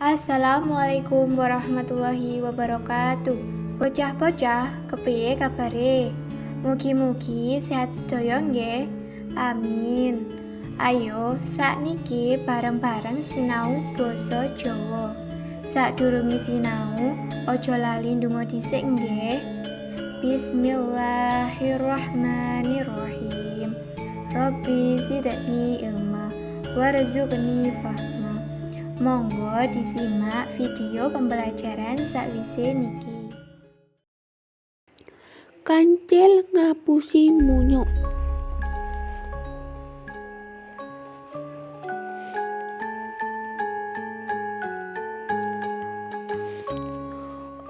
Assalamualaikum warahmatullahi wabarakatuh. Bocah-bocah, kepriye kabare? Mugi-mugi sehat sedaya nggih. Amin. Ayo sakniki bareng-bareng sinau basa Jawa. Sadurunge sinau, aja lali ndonga dhisik nggih. Bismillahirrahmanirrahim. Rabbi zidni ilma warzuqni fahma. Monggo disimak video pembelajaran sakwise niki. Kancil ngapusi munyuk.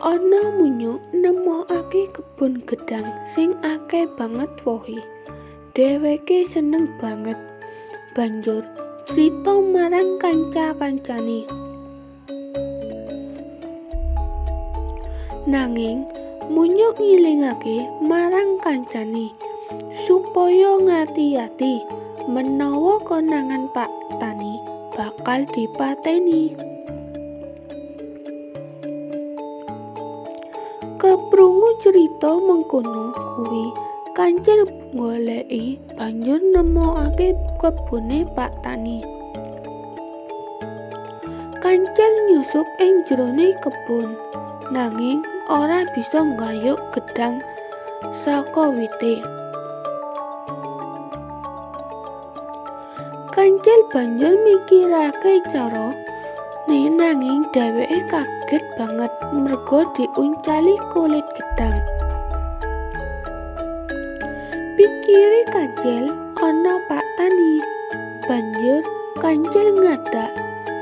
Ana munyuk nemokake kebun gedhang sing akeh banget wohe. Dheweke seneng banget. Banjur crita marang kanca-kancane. Nanging munyuk ngilingake marang kancane supaya ngati-ati menawa konangan Pak Tani bakal dipateni. Keprungu crita mengkono kuwi, kancil nggoleki banjur nemokake kebune Pak Tani. Kancil nyusup ing jerone kebun, nanging ora bisa nggayuk gedhang saka wite. Kancil banjur mikirake cara nanging dheweke kaget banget merga diuncali kulit gedhang. Pikire kancil ana Pak Tani. Banjur kancil ngadak,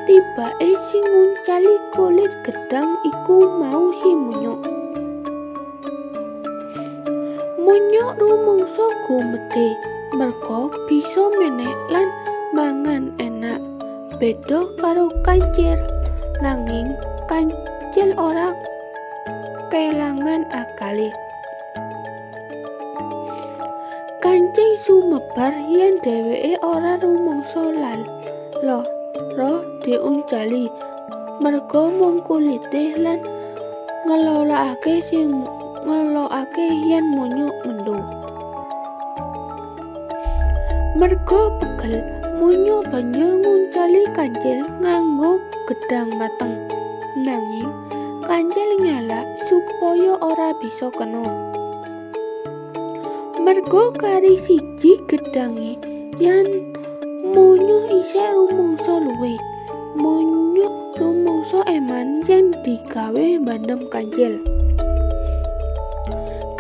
tibake sing nguncali kulit gedhang iku mau si munyuk. Munyuk rumangsa gumedhe merga bisa menek lan mangan enak, beda karo kancil. Nanging kancil ora kelangan akale. Kancil sumebar yen dheweke ora rumangsa lara diuncali merga mung kulite lan ngelokake yen munyuk mendhu. Merga pegel, munyuk banjur nguncali kancil nganggo gedhang mateng. Nanging kancil ngelak supaya ora bisa kena. Merga kari siji gedhange yen munyuk isih rumangsa luwe. Munyuk rumangsa eman yen digawe bandem kancil.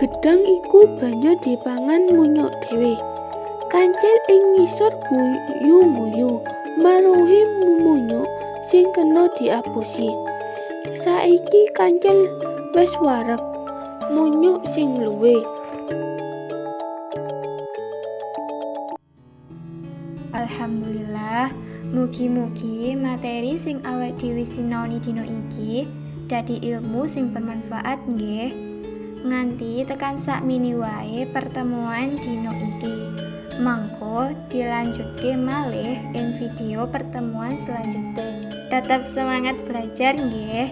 Gedhang iku banjur dipangan munyuk dhewe. Kancil ing ngisor guyu-guyu meruhi munyuk sing kena diapusi. Saiki kancil wis wareg, munyuk sing luwe. Alhamdulillah, mugi-mugi materi sing awake dhewe sinaoni dina iki dadi ilmu sing bermanfaat nggih. Nganti tekan sakmene wae pertemuan dina iki. Mangko dilanjutke malih ing video pertemuan selanjutnya. Tetap semangat belajar nggih.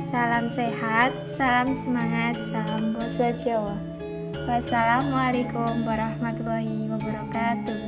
Salam sehat, salam semangat, salam basa Jawa. Wassalamualaikum warahmatullahi wabarakatuh.